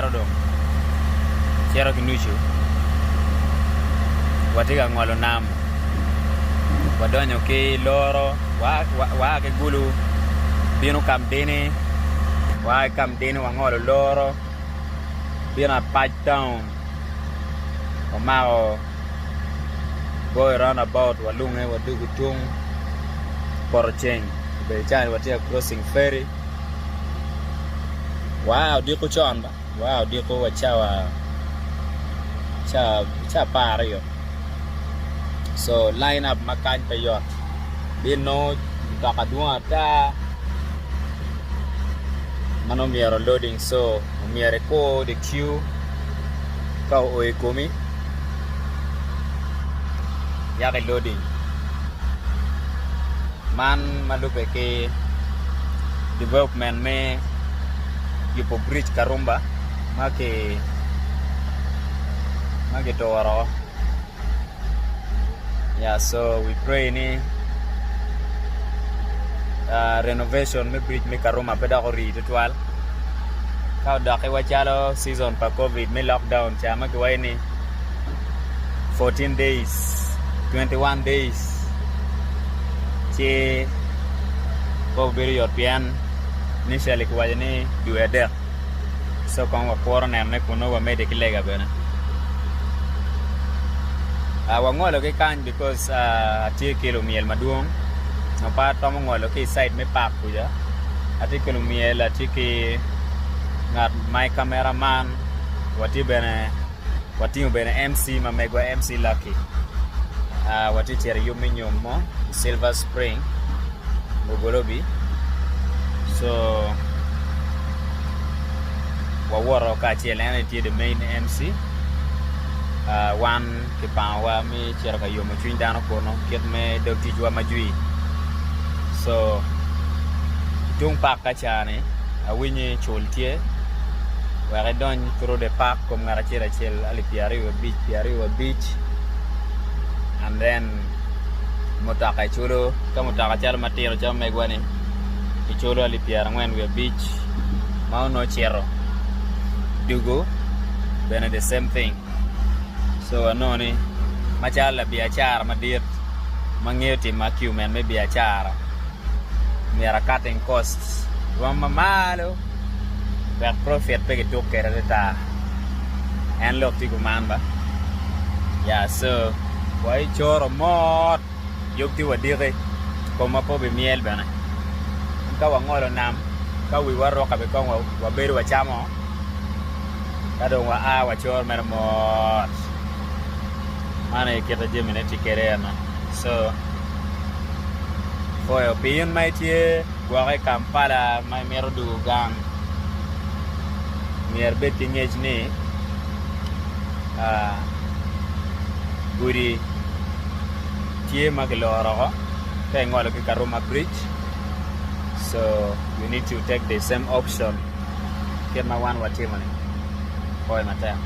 Wacito dong cito ki nucu watye ka ngolo nam wadonyo ki loro waa ki Gulu bino Kamdini waa ki Kamdini wangolo loro bino Apac town wamako Boy round about walunge wadwogo tung poto ceng obedo calo watye ka crossing ferry Waa odiko con ba, waa odiko wa cawa ca 12 so line up ma kany pe yot bin nongo mutoka dwong ata ma nongo myero loading so myero ikur the queue ka oo i komi yaka i loading. Man ma lubbe ki development me yubo bridge Karumba ma kituro yeah so we pray ni renovation me bridge me Karumba pe dok ori tutwal ka odoki wa calo season pa covid me lockdown ca ma kiwaco ni 14 days 21 days ci pe obedo yot pien initially kiwaco ni dwe adek so kong wakuro nenone kun nongo wamedde ki lega bene. Wangolo ki kany because atye ki lumyel madwong ma pe aromo ngolo ki i cide me park kuca atye ki lumyel atye ki ngat ma i camera man watye bene Watingo bene MC ma megwa MC Lucky. Watye cito i yub me nyom mo i Silver Spring, Bugolobi. So wawoto kacel, en aye tye the main MC. Wan kipangowa me cito ka yomo cwiny dano kunu kit me dog ticwa ma jwi. So tung pak ka ca-ni awinyo ni cul tye wek idony through the park kom ngat acel acel alip 25 25 and then mutoka iculo ka mutoka calo matino calo megwa ni iculo alip 45 ma onongo ocito dugo bene the same thing so anongo ni macalo labiacara madit ma ngeyo timo acumen me biacara myero a cutting costs rwom ma malo wek profit pe kituk kwede atata en lok tye kuman ba ya so wa icoro mot yub tye wadiki komwa pe obimyel bene ka wangolo nam ka wiwa ruka bene kong wabedo wacamo ka dong wa a wacoro mere mot man aye kit ma jamine tye kwede eno so Pwoyo pi in ma itye gwok i Kampala ma imito dwogo gang, myero ibed ki ngec ni gudi tye ma kiloro woko ka ingolo ki Karuma Bridge so you need to take the same option kit ma wan watimo-ni. Pwoyo matek.